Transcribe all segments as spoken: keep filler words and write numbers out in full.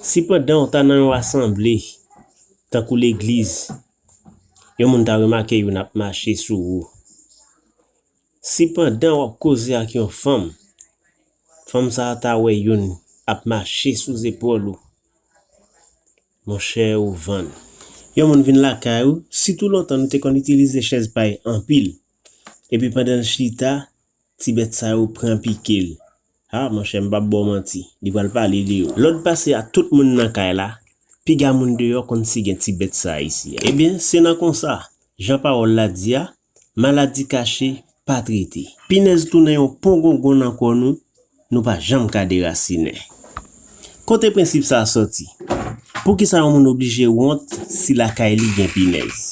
Si pandan w ta nan yon asanble, tankou legliz, yon moun ta remake youn ap mache sou ou, si pandan w ap koze ak yon fanm, fanm sa a ta wè youn ap mache sou zepòl ou, monchè, ou vann. Yon moun vin lakay ou, sitou lontan nou te konn itilize chèz pay anpil, epi pandan l chita, ti bèt sa yo pran pike l. Ha, monchè, m p ap ba w manti, li pral pale de ou. Lòd pase a tout moun nan kay la, piga moun deyò konn si gen ti bèt sa a isi a. Ebyen, se nan konsa, jan pawòl la di a, maladi kache pa trete. Pinèz tounen yon pongongon nan kò nou, nou pa janm ka derasinen. Kote prensip sa a sòti? Poukisa yon moun oblije wont si lakay li gen pinèz?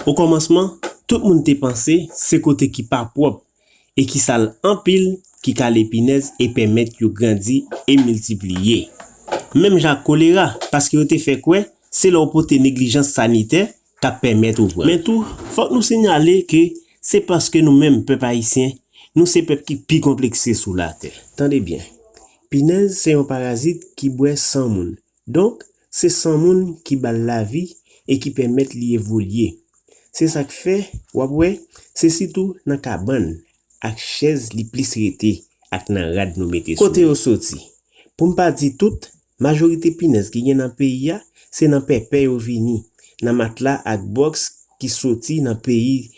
Okòmansman, tout moun te panse se kote ki pa pwòp e ki sal anpil ki kale pinèz e pèmèt yo grandi e miltipliye. Menm jan ak kolera, paske yo te fè kwè se lè w pote neglijans sanitè k ap pèmèt ou pran. Men tou, fòk nou sinyale ke se paske nou menm pèp ayisyen, nou se pèp ki pi konplekse sou latè. Tande byen, pinèz se yon parazit ki bwè san moun. Donk, se san moun ki ba l lavi e ki pèmèt li evolye. Se sa k fè, w ap wè, se sitou nan kabann ak chèz li plis rete ak nan rad nou mete sou li. Kote yo soti? Pou m pa di tout, majorite pinèz ki gen nan peyi a, se nan pèpè yo vini, nan matla ak bòks ki soti nan peyi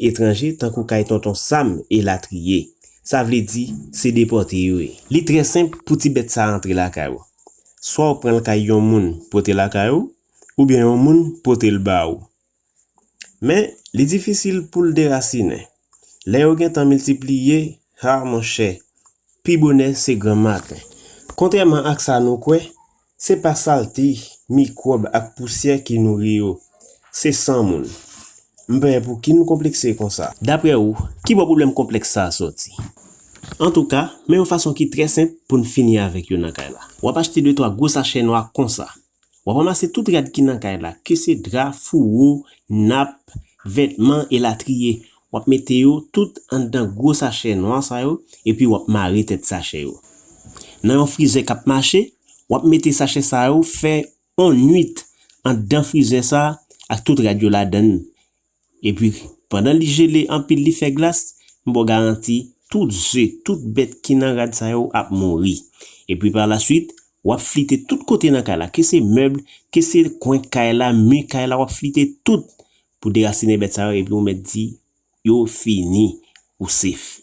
etranje tankou kay Tonton Sam elatriye. Sa vle di, se depòte yo ye. Li trè senp pou ti bèt sa a antre lakay ou. Swa w pran l kay yon moun pote lakay ou, oubyen yon moun pote l ba ou. Men, li difisil pou l derasinen. Lè yo gentan miltipliye, ha, monchè, pi bonè se granmaten. Kontrèman ak sa nou kwè, se pa salte, mikwòb ak pousyè ki nouri yo. Se san moun. M pa wè pou ki nou konplekse konsa. Daprè ou, ki bò pwoblèm konplèks sa a sòti? Antouka, men yon fason ki trè senp pou n fini avèk yo nan kay la. W ap achte de twa gwo sachè nwa konsa. W ap ranmase tout rad ki nan kay la, ke se dra, fouwo, nap, vètman, elatriye. W ap mete yo tout anndan gwo sachè nwa sa yo, epi w ap mare tèt sachè yo. Nan yon frizè k ap mache, w ap mete sachè sa yo fè on nwit anndan frizè sa a ak tout rad yo ladan l. Epi, pandan li jele anpil, li fè glas, m ba w garanti, tout ze, tout bèt ki nan rad sa yo ap mouri. Epi pa la swit, w ap flite tout kote nan kay la, ke se mèb, ke se kwen kay la, mi kay la, w ap flite tout pou derasinen bèt sa yo, epi ou mèt di, yo fini, ou safe.